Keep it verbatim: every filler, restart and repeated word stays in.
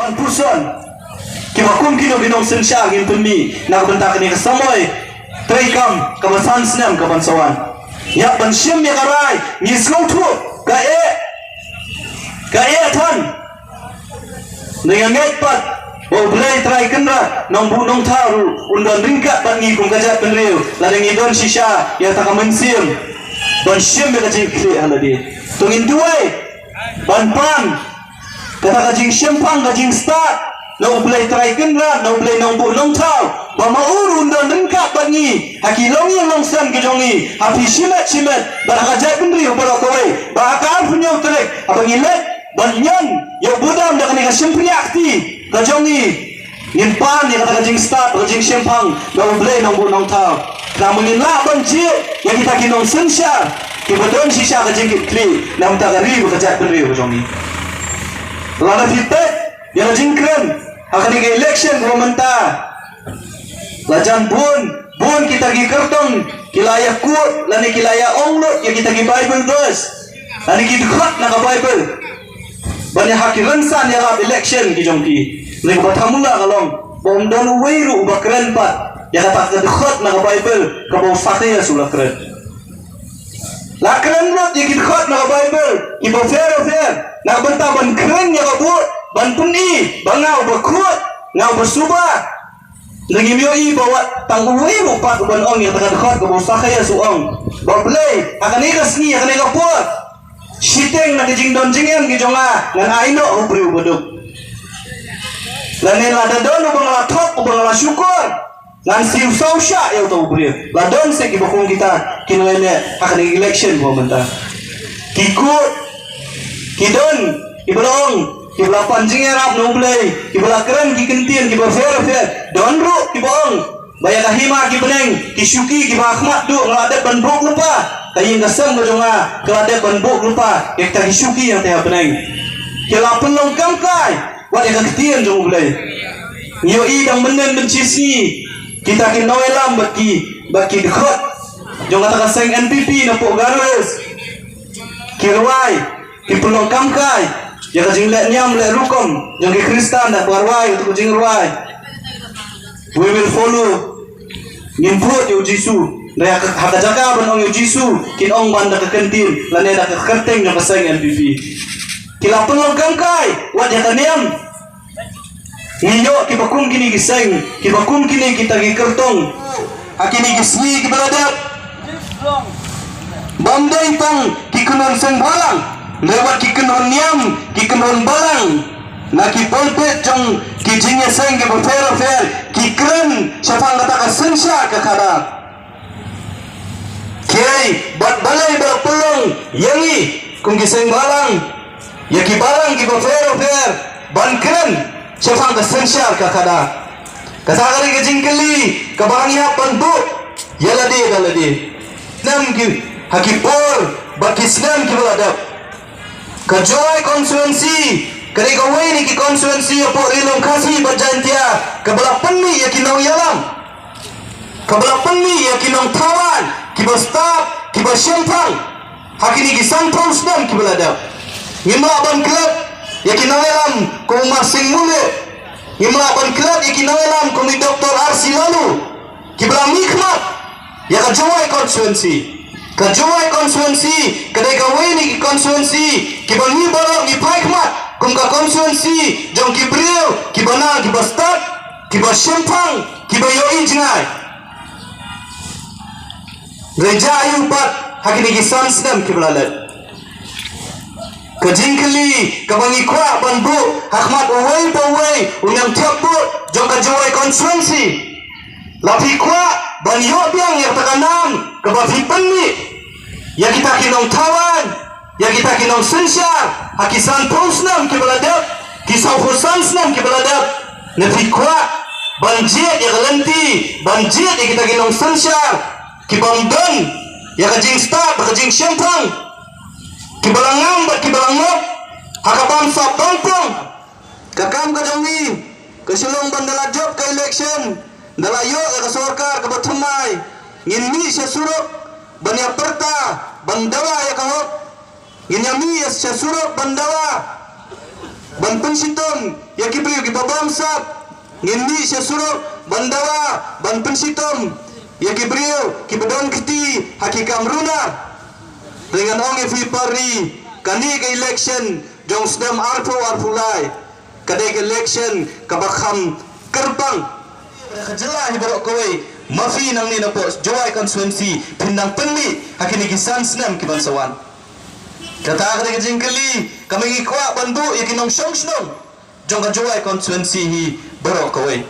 Ban puson kiba kum kino kino ki nongsynshar ngin pynmih na ka bynta kane ka samoi treikam kaba san snem kaban sa wan. Ïa ban shim ïa ka rai ngi sngewthuh ka eh ka eh than. Ngi ngeit pat ba U Blei Trai Kynrad Nongbuh Nongthaw ruh un don ryngkat bad ngi kum ka jaitbynriew lada ngi don shisha ïa kata ka mynsiem ban shim ïa ka jingkitkhlieh ha lade. To ngin duwai ban pan kata ka jingshemphang ka jingstad na U Blei Trai Kynrad, na U Blei Nongbuh Nongthaw, ba ma u ruh un don ryngkat bad ngi ha ki longïing longsem ki jong ngi, ha phi shimet shimet bad ha ka jaitbynriew baroh kawei, ba ha ka arphew hynñiew tarik haba ngi leit ban ñion ïa u budam da kane ka shympriahti ka jong ngi, ngin pan ïa kata ka jingstad, ka jingshemphang na U Blei Nongbuh Nongthaw. Namar ngin lah ban jied ïa kita ki nongsynshar kiba don shisha ka jingkitkhlieh na ka bynta ka ri bad ka jaitbynriew ka jong ngi. Lada phi peit ïa ka jingkren ha kane ka election kaba mynta, la jan bun bun kita ki kyrtong ki la ïa quote lane ki la ïa ong lut ïa kita ki Bible verse lane ki dkhot na ka Bible. Ban ïa ha ki rynsan ïalap election ki jong ki. Lane kaba thamula ka long ba ym don uwei ruh uba kren pat ïa kata ka dkhot na ka Bible kaba u Sakhaios u la kren. La kren lut ïa ki dkhot na ka Bible kiba pher pher na ka bynta ban kren ïa ka vote, ban pyni ba nga uba khuid, nga uba suba. Lada ngim ïohi ba wat tang uwei ruh pat uban ong ïa kata ka dkhot kaba u Sakhaios u ong ba Blei, ha kane ka sngi, ha kane ka por, shiteng na ka jingdon jingem ki jong nga ngan ai noh ha u briew uba duk. Lane lada don uba nga la thok, uba nga la shukor, ngan siew saw shah ïa uta u briew. La don seh kiba kum kita ki nongleh ha kane ka election ba mynta. Ki kut, ki don kiba la ong, kiba la pan jingïarap na U Blei, kiba la kren ki kyntien kiba pher pher. Don ruh kiba ong ba ïa ka hima ki bneng, ki shuki kiba ha khmat duh nga la dep ban buk lypa, ka ïing ka sem ka jong nga ka la dep ban buk lypa ïa kita ki shuki hangtei ha bneng. Ki la pynlong kam kai wat ïa ka ktien jong U Blei. Ngi ïohi dang mynnin mynshisngi kita ki nongïalam bad ki, bad ki dkhot jong kata ka seng N P P na poh Garo Hills ki rwai, ki pynlong kam kai ïa ka jingleh niam leh rukom jong ki Khristan, da ka rwai, ka jingrwai "We will follow", ngin bud ïa u Jisu. Da ha ka, ha ka jaka ban ong ïa u Jisu, kin ong ban da ka kyntien lane da ka kyrteng jong ka seng N P P. Ki la pynlong kam kai wat ïa ka niam. Ngi ïoh kiba kum kine ki seng, kiba kum kine kita ki kyrtong ha kine ki sngi kiba la dep. Bym dei tang ki kynhun seng balang, lewat ki kynhun niam, ki kynhun balang, na ki pulpit jong ki jingïaseng kiba pher pher, ki kren shaphang kata ka synshar ka khadar. Kiei bad balei ba la pynlong ïa ngi kum ki seng balang, ïa ki balang kiba pher pher ban kren shaphang ka synshar ka khadar? Kata ka dei ka jingkylli kaba ngi hap ban buh ïa lade da lade. Snem ki, ha ki por bad ki snem kiba la dep, ka Jowai constituency ka dei kawei na ki constituency hapoh Ri Lum Khasi bad Jaintia kaba la pynmih ïa ki nongïalam, kaba la pynmih ïa ki nongthaw aiñ kiba stad, kiba shemphang ha kine ki sanphew snem kiba la dep. Ngim lah ban klet ïa ki nongïalam kum u Marsing Mulieh, ngim lah ban klet ïa ki nongïalam kum i Doctor R C Laloo, kiba la mihkhmat ïa ka Jowai constituency. Ka Jowai constituency ka dei kawei na ki constituency kiba ngi baroh ngi phai khmat kum ka constituency jong ki briew kiba nang, kiba stad, kiba shemphang, kiba ïohi jngai. Re ja ïa u pat ha kine ki san snem kiba la leit. Ka jingkylli kaba ngi kwah ban buh ha khmat uwei pa uwei u nongthied vote jong ka Jowai constituency, la phi kwah ban ïoh biang ïa kata ka nam kaba phi pynmih ïa kita ki nongthaw aiñ, ïa kita ki nongsynshar ha ki sanphew snem kiba la dep, ki sawphew san snem kiba la dep? Ne phi kwah ban jied ïa ka lynti, ban jied ïa kita ki nongsynshar kibym don ïa ka jingstad bad ka jingshemphang, kiba la ngam bad kiba la ngop ha ka bamsap bamphong? Ka kam ka jong ngi ka shu long ban da la jop ka election, da la ïoh ïa ka sorkar kaba thymmai, ngin mih sha surok ban ïa pyrta, ban dawa ïa ka hok. Ngin ïa mih sha surok ban dawa, ban pynshitom Ïa ki briew kiba bamsap, ngin mih sha surok ban dawa, ban pynshitom ïa ki briew kiba don kti ha ki kam runar. Te ngan ong ïa phi para ri, kane ka election jong snem arphew arphew lai ka dei ka election kaba kham kyrpang. Ka jylla hi baroh kawei, ma phi nangne na pdeng Jowai constituency phin dang pynmih ha kine ki san snem ki ban sa wan? Kata ka dei ka jingkylli kaba ngi kwah ban buh ïa ki nongshong shnong jong ka Jowai constituency hi baroh kawei.